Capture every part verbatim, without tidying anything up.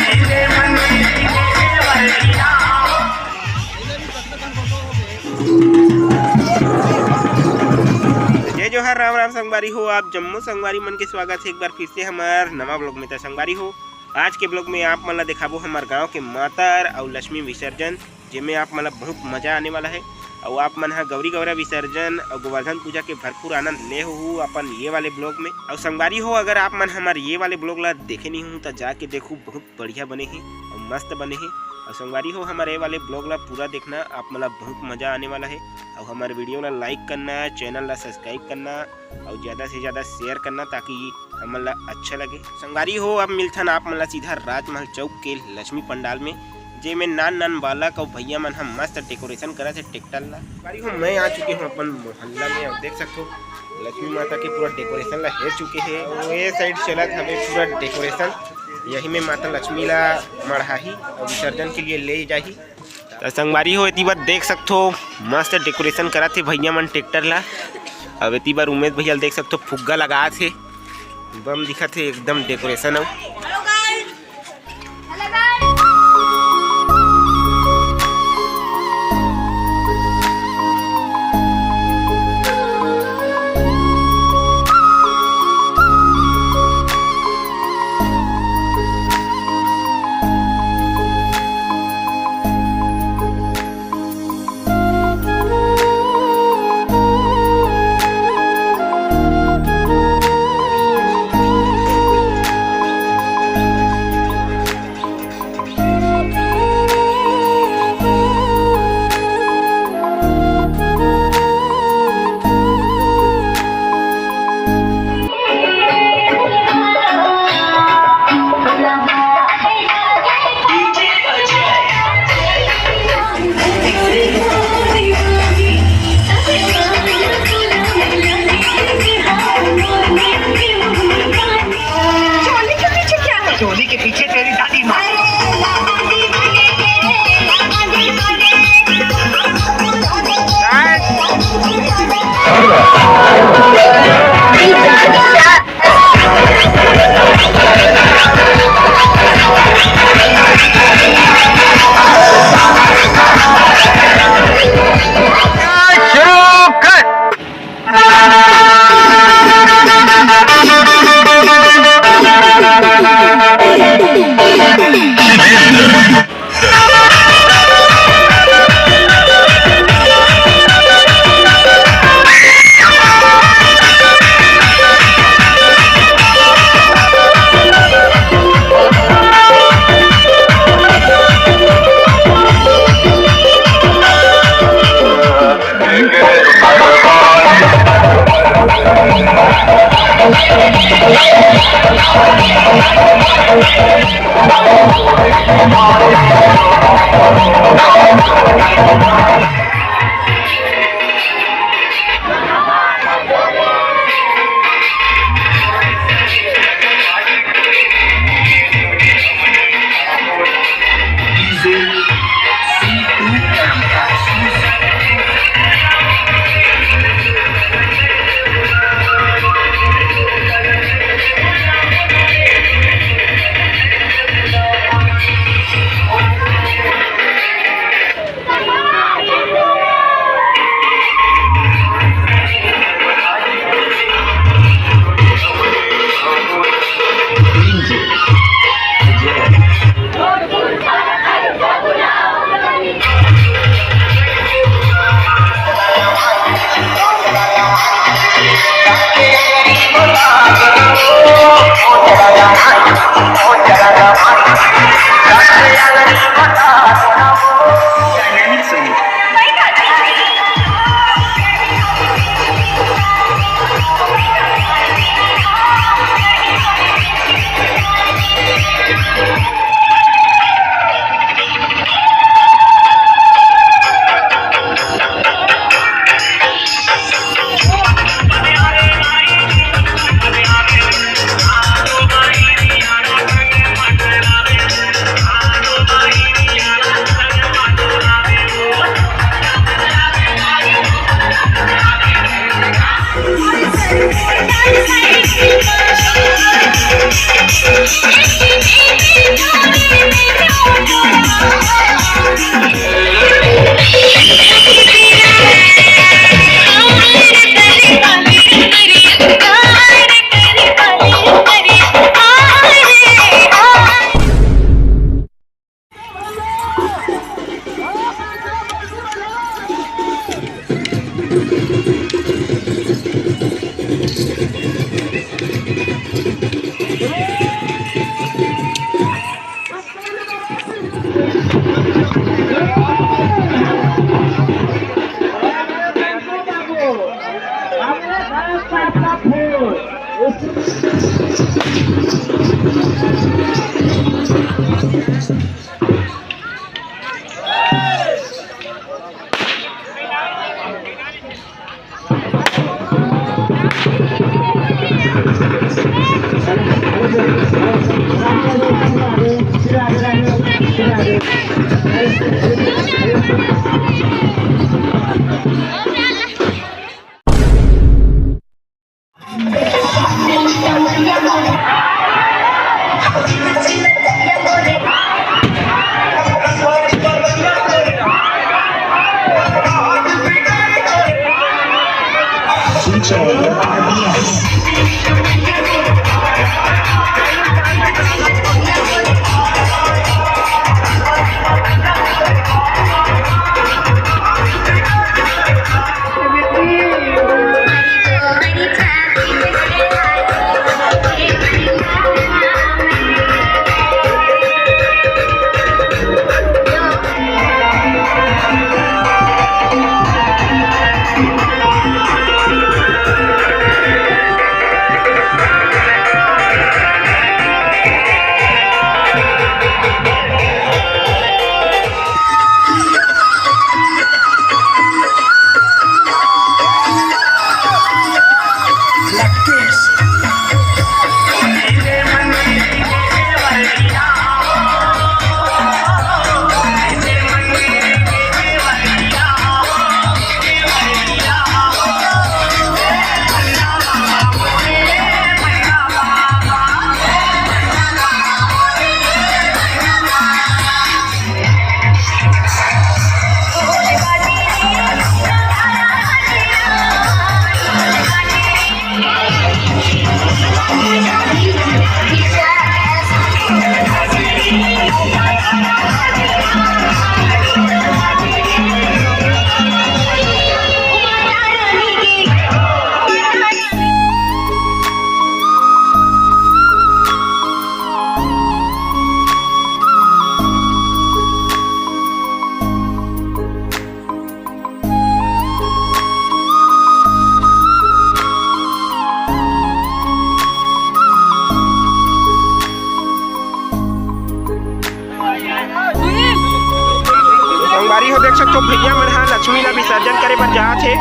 जय जोहार, राम राम संगवारी हो। आप जम्मो संगवारी मन के स्वागत हे एक बार फिर से हमर नवा ब्लॉग में। त संगवारी हो, आज के ब्लॉग में आप मन ला देखाबो हमर गांव के मातर अउ लक्ष्मी विसर्जन, जेमे आप मन ला बहुत मजा आने वाला है। अउ आप मन ह गौरी गौरा विसर्जन अउ गोवर्धन पूजा के भरपूर आनंद ले होहू अपन ये वाले ब्लॉग में। अउ संगवारी हो, अगर आप मन हमर ये वाले ब्लॉग ला देखे नहीं हो त जाके देखू, बहुत बढ़िया बने हे अउ मस्त बने हे। अउ संगवारी हो, हमर ये वाले ब्लॉग ला पूरा देखना, आप मन ला बहुत मजा आने वाला है। अउ हमर वीडियो ला लाइक करना, चैनल ला सब्सक्राइब करना अउ ज्यादा से ज्यादा शेयर करना, ताकि हमन ला अच्छा लगे। संगवारी हो, अब मिलथन आप मन ला सीधा राजमहल चौक के लक्ष्मी पंडाल में, जेमे नान नान बालक अउ भैया मन ह मस्त डेकोरेशन करत हे ट्रैक्टर ला। संगवारी हो, मैं आ चुके हूँ अपन मोहल्ला में। अब देख सकथो, लक्ष्मी माता के पूरा डेकोरेशन ला हेर चुके हे। अउ ये साइड चलत हवे पूरा डेकोरेशन, यही में माता लक्ष्मी ला मढ़ाही अउ विसर्जन के लिए ले जाही। त संगवारी हो, एती बर देख सकथो, मस्त डेकोरेशन करत हे भैया मन ट्रैक्टर ला। अब एती बर उमेश भैया ल देख सकथो, फुग्गा लगात हे, बम दिखत हे एकदम डेकोरेशन अउ। चोली के पीछे क्या है? चोली के पीछे तेरी दादी माँ। संगवारी हो, देख सकथो, भैया मन ह लक्ष्मी ला विसर्जन करे बर जात हे।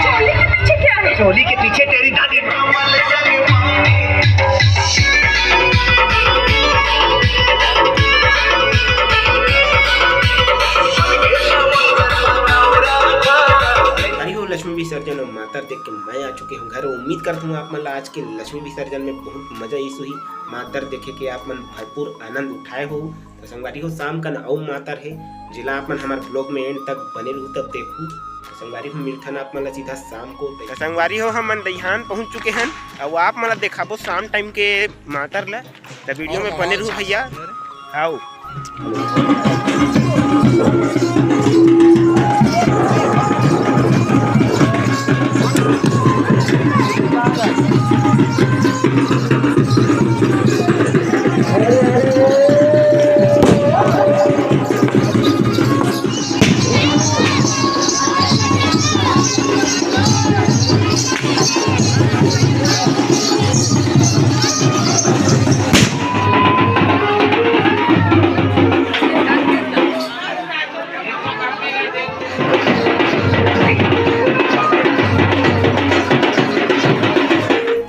चोली के पीछे क्या है? चोली के पीछे तेरी दादी। भाई हो, लक्ष्मी विसर्जन अउ मातर देख के मैं आ चुके हूँ घर। उम्मीद करता हूँ आप मन ला आज के लक्ष्मी विसर्जन में बहुत मजा आइस होही। मातर देखे के आप मन भरपूर आनंद उठाए हो। तो संगवारी हो, शाम कन अउ मातर हे, जेला आप मन हमर vlog में end तक बने रहू, तब देखू। तो संगवारी हो, मिलथन आप मन ला सीधा शाम को। तो संगवारी हो, हमन दईहान पहुंच चुके हन, अउ आप मन ला देखाबो शाम time के मातर ला। तो video में बने रहू भैया। आओ।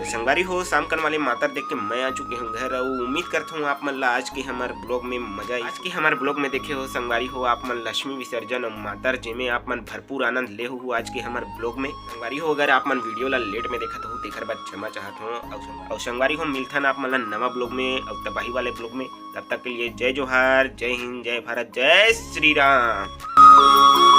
संगवारी हो, शाम कन वाले मातर देख के मैं आ चुके हूँ घर। अउ उम्मीद करता हूँ आप मन ला आज के हमर vlog में मजा आइस। आज के हमर vlog में देखे हो संगवारी हो, आप मन लक्ष्मी विसर्जन अउ मातर, जेमे आप मन भरपूर आनंद ले हो आज के हमर vlog में। संगवारी हो, अगर आप मन video ला late में देखत हो, तेखर बर क्षमा चाहत हो। अउ संग-, अउ संगवारी हो, मिलथन आप मन ला नवा vlog में अउ तबाही वाले vlog में। तब तक के लिए जय जोहार, जय हिंद, जय भारत, जय श्री राम।